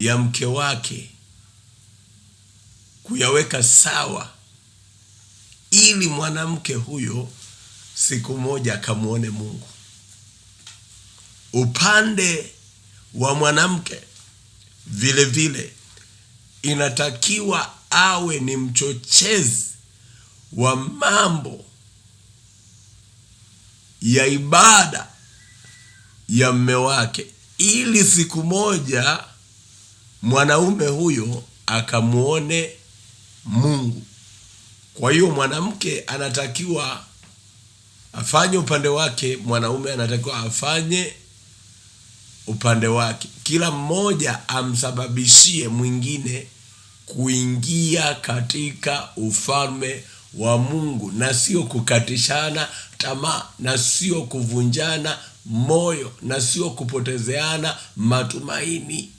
Ya mke wake kuyaweka sawa, ili mwanamke huyo siku moja akamwone Mungu. Upande wa mwanamke vile vile inatakiwa awe ni mchochezi wa mambo ya ibada ya mme wake, ili siku moja mwanaume huyo akamuone Mungu. Kwa hiyo mwanamke anatakiwa afanye upande wake, mwanaume anatakiwa afanye upande wake. Kila mmoja amsababishie mwingine kuingia katika ufalme wa Mungu, na sio kukatishana tamaa, na sio kuvunjana moyo, na sio kupotezeana matumaini.